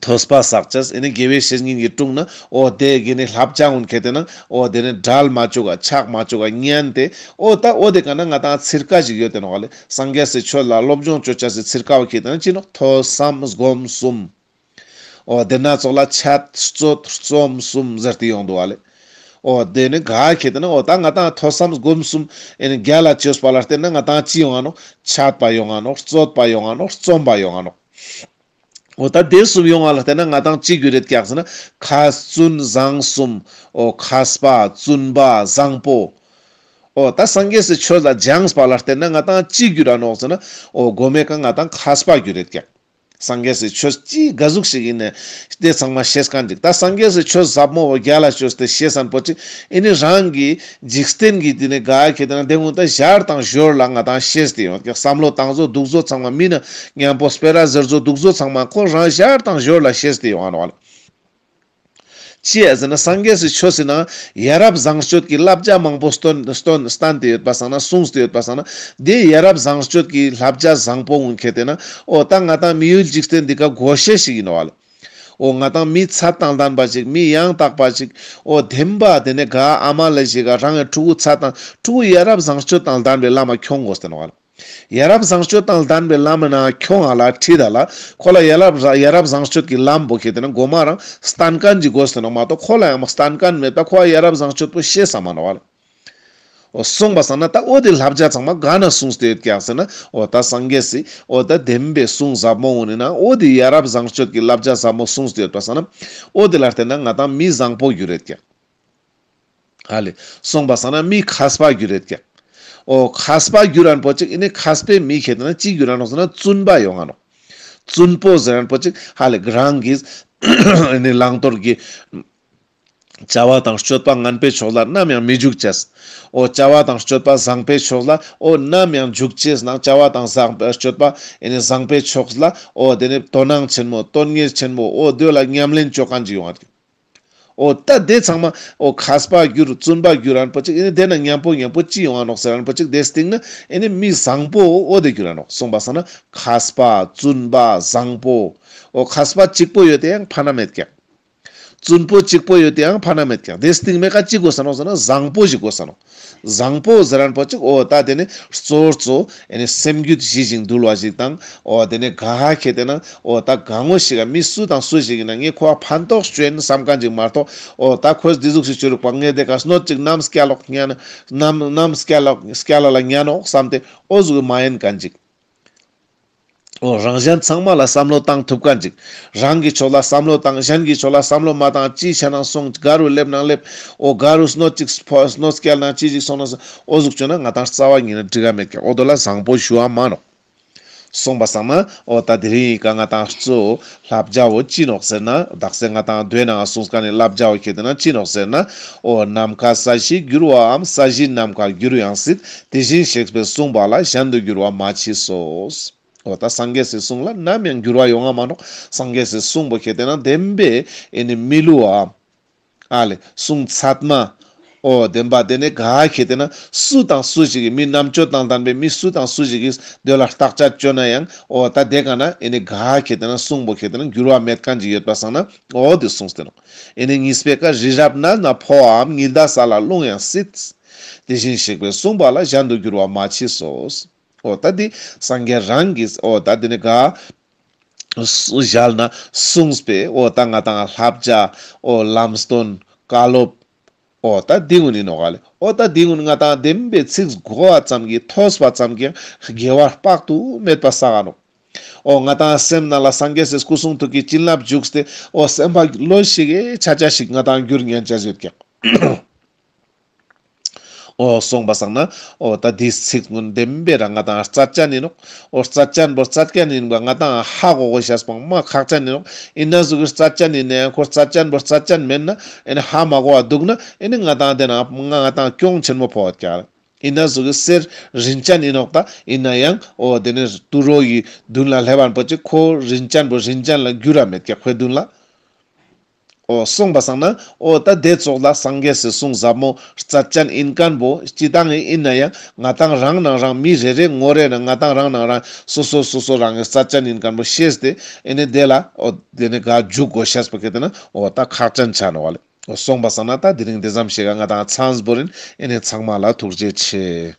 ཐོས་པ་བསགས་ཅེས་ཨེ་ནེ་དགེ་བའི་བཤེས་གཉེན་གྱི་དྲུང་ན་འོ་དེ་གི་ནི་བསླབ་བྱ་འོན་ཁེ་ཏེ་ན་འོ་དེ་ནི་བྲལ་མ་བཅུག་ག་ཆག་མ་བཅུག་ག་ཉན་ཏེ་འོ་ད་འོ་དེ་ཀ་ན་ང་དང་ཚིར་ཀ་ཞིག་ཡོད་དེ་ནོག་ལེ། སངས་རྒྱས་སི་ཆོས་ལ་སློབ་སྦྱོང་བཅོ་ཅེས་སི་ཚིར་ཀ་བོ་ཁེ་ཏེ་ན་ཅི་ནོག། ཐོས་བསམ་སྒོམ་གསུམ། འོ་དེ་ན་ཙོགས་ལ་འཆད་རྩོད་རྩོམ་གསུམ་ཟེར་ཏེ་ཡོང་འདུག་བ་ལེ། འོ་དེ་ནི་ག་ཁེ་ཏེ་ན་འོ་ད་ང་དང་ཐོས་བསམ་སྒོམ་གསུམ་ཨེ་ནི་རྒྱལ་ལ་བཅོས་པ་ལ་བརྟེན་ན་ང་དང་ཅི་ཡོང་ང་ནོག། འཆད་པ་ཡོང་ང་ནོག། རྩོད་པ་ཡོང་ང་ནོག། རྩོམ་པ་ཡོང་ང་ནོག། འོ་ད་དེ་གསུམ་ཡོང་བ་ལ་བརྟེན་ན་ང་དང་ཅི་གྱུར་རེད་ཀྱག་ཟེར་ན་མཁས་བཙུན་བཟང་གསུམ། འོ་མཁས་པ་བཙུན་པ་བཟང་པོ། འོ་ད་སངས་རྒྱས་སི་ཆོས་ལ་སྦྱངས་པ་ལ་བརྟེན་ན་ང་དང་ཅི་གྱུར་ར་ནོག་ཟེར་ན་འོ་གོ་མེ་ཀ་ང་དང་མཁས་པ་གྱུར་རེད་ཀྱག། སངས་རྒྱས་སི་ཆོས་ཅི་ག་ཟུག་ཞིག་ཡིན་ནའི་དེ་ཚང་མ་ཤེས་མཁན་ཅིག། ད་སངས་རྒྱས་སི་ཆོས་ཟབ་མོ་བོ་རྒྱལ་ལ་བཅོས་ཏེ་ཤེས་མཁན་པོ་ཅིག་ཨེ་ནི་རང་གི་འཇིག་རྟེན་གྱི་དེ་ནི་ག་ཁེ་ཏེ་ན་དེ་ཀུན་ད་ཞར་དང་ཞོར་ལ་ང་དང་ཤེས་ཏེ་ཡོང་ཀྱག། བསམ་བློ་བཏང་བཟོ་འདུག་བཟོ་ཚང་མ་མི་ན་མཉམ་པོ་སྤེ་ར་ཟེར་བཟོ་འདུག་བཟོ་ཚང་མ་ཁོ་རང་ཞར་དང་ཞོར་ལ་ཤེས་ཏེ་ཡོང་ང་ནོག་ལེ། ཅི་ཡ་ཟེར་ན་སངས་རྒྱས་སི་ཆོས་ཟེར་ན་ཡ་རབས་བཟང་སྤྱོད་ཀྱི་བསླབ་བྱ་མང་པོ་སྟོན་སྟོན་སྟན་ཏེ་ཡོད་པ་སང་ན་གསུངས་ཏེ་ཡོད་པ་སང་ན་དེ་ཡ་རབས་བཟང་སྤྱོད་ཀྱི་བསླབ་བྱ་བཟང་པོ་ཀུན་ཁེ་ཏེ་ན་འོ་ད་ང་དང་མི་ཡུལ་འཇིག་རྟེན་འདི་ཀ་དགོས་ཤེས་ཤིག་ཡིན་ནོག་ལེ། འོ་ང་དང་མི་ཚད་དང་ལྡན་པ་ཅིག་མི་ཡང་དག་པ་ཅིག་འོ་བདེན་པ་དེ་ནི་ག་ཨ་མ་ལེ་ཞིག་ག་རང་གི་ཕྲུ་གུ་ཚད་དང་ཕྲུ་གུ་ཡ་རབས་བཟང་སྤྱོད་དང་ལྡན་པའི་ལམ་མ་ཁྱོང་དགོས་ཏེ་ནོག་ལེ། ཡ་རབས་བཟང་སྤྱོད་དང་ལྡན་པའི་ལམ་ན་ཁྱོང་ང་ལ་ཁྲིད་ད་ལ་ཁོ་ལ་ཡ་རབས་ཡ་རབས་བཟང་སྤྱོད་ཀྱི་ལམ་པོ་ཁེ་ཏེ་ན་གོ་མ་རང་སྟན་མཁན་ཅིག་དགོས་ཏེ་ནོག་མ་གཏོགས་ཁོ་ལ་ཡང་མ་སྟན་མཁན་མེད་པ་ཁོ་ཡ་རབས་བཟང་སྤྱོད་པོ་ཤེས་ས་མ་ནོག་ལེ། འོ་གསུངས་པ་སང་ན་ད་འོ་དེ་བསླབ་བྱ་ཚང་མ་ག་ན་གསུངས་ཏེ་ཡོད་ཀྱག་ཟེར་ན་འོ་ད་སངས་རྒྱས་སི་འོ་ད་བདེན་པའི་གསུང་ཟབ་མོ་འོ་ནི་ན་འོ་དེ་ཡ་རབས་བཟང་སྤྱོད་ཀྱི་བསླབ་བྱ་ཟབ་མོ་གསུངས་ཏེ་ཡོད་པ་སང་ན་འོ་དེ་ལ་བརྟེན་ན་ང་དང་མི་བཟང་པོ་གྱུར་རེད་ཀྱག། ཧ་ལེ། གསུངས་པ་སང་ན་མི་མཁས་པ་གྱུར་རེད་ཀྱག། འོ་མཁས་པ་གྱུར་རན་པོ་ཅིག་ཨེ་ནི་མཁས་པའི་མི་ཁེ་ཏེ་ན་ཅི་གྱུར་ར་ནོག་ཟེར་ན་བཙུན་པ་ཡོང་ང་ནོག། བཙུན་པོ་ཟེར་རན་པོ་ཅིག་ཧ་ལེ་རང་གི་ཨེ་ནི་བླང་དོར་གྱི་བྱ་བ་དང་སྤྱོད་པ་ངན་པའི་ཕྱོགས་ལ་ནམ་ཡང་མི་འཇུག་ཅེས། འོ་བྱ་བ་དང་སྤྱོད་པ་བཟང་པོའི་ཕྱོགས་ལ་འོ་ནམ་ཡང་འཇུག་ཅེས་ནང་བྱ་བ་དང་བཟང་སྤྱོད་པ་ཨེ་ནི་བཟང་པོའི་ཕྱོགས་ལ་འོ་དེ་ནི་དོ་སྣང་ཆེན་མོ་དོན་གཉེར་ཆེན་མོ་འོ་དེ་ལ་ཉམས་ལེན་བཅོ་མཁན་ཅིག་ཡོང་ང་ནོག། འོ་ད་དེ་ཚང་མ་འོ་མཁས་པ་གྱུར་བཙུན་པ་གྱུར་རན་པོ་ཅིག་ཨེ་ནི་དེ་ན་མཉམ་པོ་མཉམ་པོ་ཅི་ཡོང་ང་ནོག་ཟེར་རན་པོ་ཅིག་དེ་སྟེང་ན་ཨེ་ནི་མི་བཟང་པོ་འོ་དེ་གྱུར་ར་ནོག། གསུངས་པ་སང་ན་མཁས་པ་བཙུན་པ་བཟང་པོ་འོ་མཁས་པ་གཅིག་པོ་ཡོད་དེ་ཡང་ཕན་ན་མེད་ཀྱག། རྩུན་པོ་གཅིག་པོ་ཡོད་དེའང་ཕན་ན་མེད་ཀྱག། དེ་སྟིང་མེ་ཀ་ཅི་དགོས་ས་ནོག་ཟེར་ན་བཟང་པོ་ཞིག་དགོས་ས་ནོག། བཟང་པོ་ཟེར་རན་པོ་ཅིག་འོ་ད་དེ་ནི་གཙོ་བོ་གཙོ་ཨེ་ནི་སེམས་རྒྱུད་ཞི་ཞིང་དུལ་བ་ཞིག་དང་། འོ་དེ་ནི་ག་ཧ་ཁེ་ཏེ་ན་འོ་ད་གང་ངོ་ཞིག་ག་མི་སུ་དང་སུ་ཞིག་ཡིན་ན་ངས་ཁོ་བ་ཕན་ཐོགས་བཅོ་ཡིན་བསམ་མཁན་ཅིག་མ་གཏོགས། འོ་ད་ཁོས་འདི་ཟུག་ཞིག་བཅོ་རུག་པ་ངས་དེ་ཀ་སྣོད་ཅིག་ནམ་སྐྱ་ལོག་ཉན་ནམ་ནམ་སྐྱ་ལོག་སྐྱ་ལོག་ལ་ཉན་ནོག་བསམ་སྟེ་འོ་ཟུག་མ་ཡིན་མཁན་ཅིག། འོ་རང་གཞན་ཚང་མ་ལ་བསམ་བློ་བཏང་ཐུབ་མཁན་ཅིག། རང་གི་ཕྱོགས་ལ་བསམ་བློ་བཏང་། གཞན་གྱི་ཕྱོགས་ལ་བསམ་བློ་མ་བཏང་། ཅི་བྱས་ནང་སོང་། ག་རུ་སླེབས་ནང་སླེབས། འོ་ག་རུ་སྣོད་ཅིག་ཕོ་སྣོད་སྐྱལ་ནང་ཅི་ཞིག་སོང་ན་སོང་། འོ་ཟུག་བཅོ་ན་ང་དང་རྩ་བ་ཉིད་ནས་འགྲིག་ག་མེད་ཀྱག། འོ་དོ་ལ་བཟང་པོ་ཞུ་བ་མ་ནོག། སོང་པ་སང་ན་འོ་ད་དེ་རིང་ཡི་ཀ་ང་དང་གཙོ་བོ་བསླབ་བྱའོ་ཅི་ནོག་ཟེར་ན། དག་ས་ང་དང་མདོའི་ནང་གསུངས་མཁན་ནི་བསླབ་བྱའོ་ཁེ་ཏེ་ན་ཅི་ནོག་ཟེར་ན། འོ་ནམ་མཁའ་ས་གཞི་འགྱུར་བའམ། ས་གཞི་ནམ་མཁའ་འགྱུར་ཡང་སྲིད། དེ་བཞིན་གཤེགས་པའི་གསུངས་པ་ལ། གཞན་དུ་འགྱུར་བ་མ་མཆིས་སོ། འོ་ད་སངས་རྒྱས་སི་གསུང་ལ་ནམ་ཡང་འགྱུར་བ་ཡོང་ང་མ་ནོག། སངས་རྒྱས་སི་གསུང་པོ་ཁེ་ཏེ་ན་བདེན་པའི་ཨེ་ནི་མི་བསླུ་བའམ། ཨ་ལེ་གསུང་ཚད་མ། འོ་བདེན་པ་དེ་ནི་ག་ཁེ་ཏེ་ན་སུ་དང་སུ་ཞིག་གི་མི་རྣམ་དཔྱོད་དང་ལྡན་པའི་མི་སུ་དང་སུ་ཞིག་གིས་དེ་ལ་བརྟག་དཔྱད་བཅོ་ན་ཡང་འོ་ད་དེ་ཀ་ན་ཨེ་ནི་ག་ཁེ་ཏེ་ན་གསུང་པོ་ཁེ་ཏེ་ན་འགྱུར་བ་མེད་མཁན་ཅིག་ཡོད་པ་སང་ན་འོ་དེ་གསུངས་ཏེ་ནོག། ཨེ་ནི་གཉིས་པའི་ཀ་རི་རབ་ནལ་ན་འཕོའམ། ཉི་ཟླ་ས་ལ་ལྷུང་ཡང་སྲིད། དེ་བཞིན་གཤེགས་པའི་གསུངས་པ་ལ། གཞན་དུ་འགྱུར་བ་མ་མཆིས་སོ། འོ་ད་འདི་སངས་རྒྱས་རང་གིས་འོ་ད་འདི་ནི་ག་ཞལ་ནས་གསུངས་པའི་འོ་ད་ང་དང་བསླབ་བྱ་འོ་ལམ་སྟོན་བཀའ་སློབ་འོ་ད་འདི་ཀུན་ཡིན་ནོག་ལེ། འོ་ད་འདི་ཀུན་ང་དང་བདེན་པའི་ཚིག་གོ་བ་ཙམ་གྱིས་ཐོས་པ་ཙམ་གྱིས་དགེ་བ་དཔག་ཏུ་མེད་པ་བསགས་ནོག། འོ་ང་དང་སེམས་ནང་ལ་སངས་རྒྱས་སི་སྐུ་གསུང་ཐུགས་ཀྱི་བྱིན་རླབས་འཇུག་སྟེ་འོ་སེམས་པ་ལོ་ཞིག་གི་ཆ་ཆ་ཞིག་ང་དང་འགྱུར་ཉན་ཆ་ཡོད་ཀྱག། འོ་སོང་པ་སང་ན་འོ་ད་འདི་ཚིག་ཀུན་བདེན་པའི་རང་ང་དང་རྩ་ཅན་ཡིན་ནོག། འོ་རྩ་ཅན་པོ་རྩ་ཅན་ཡིན་པ་ང་དང་ཧ་གོ་གོ་ཤེས་པོ་མ་ཁག་ཅན་ཡིན་ནོག། ཡིན་ན་ཟུག་གི་རྩ་ཅན་ཡིན་ན་ཡང་ཁོ་རྩ་ཅན་པོ་རྩ་ཅན་མེད་ན་ཨེ་ནི་ཧ་མ་གོ་བ་འདུག་ན་ཨེ་ནི་ང་དང་དེ་ན་ང་དང་གྱོང་ཆེན་མོ་ཕོག་ཀྱག། ཡིན་ན་ཟུག་གི་གསེར་རིན་ཅན་ཡིན་ནོག། ད་ཡིན་ན་ཡང་འོ་དེ་ནི་དུད་འགྲོ་ཡི་མདུན་ལ་སླེབས་པ་པོ་ཅིག་ཁོ་རིན་ཅན་པོ་རིན་ཅན་ལ་འགྱུར་ར་མེད་ཀྱག་ཁོའི་མདུན་ལ། འོ་སོང་པ་སང་ན་འོ་ད་དེ་ཙོགས་ལ་སངས་རྒྱས་སི་གསུང་ཟབ་མོ་རྩ་ཅན་ཡིན་མཁན་པོ་སྤྱི་བཏང་ཡིན་ན་ཡང་ང་དང་རང་ནང་རང་མི་རེ་རེ་ངོ་རེ་ན་ང་དང་རང་ནང་རང་སོ་སོ་སོ་སོ་རང་གི་རྩ་ཅན་ཡིན་མཁན་པོ་ཤེས་ཏེ་ཨེ་ནི་དེ་ལ་འོ་དེ་ནི་ག་འཇུག་དགོས་ཤེས་པོ་ཁེ་ཏེ་ན་འོ་ད་ཁག་ཅན་ཆ་ནོག་ལེ། འོ་སོང་པ་སང་ན་ད་དེ་རིང་དེ་ཙམ་ཞིག་ག་ང་དང་ཚང་བོ་ཡིན། ཨེ་ནི་ཚང་མ་ལ་ཐུགས་རྗེ་ཆེ།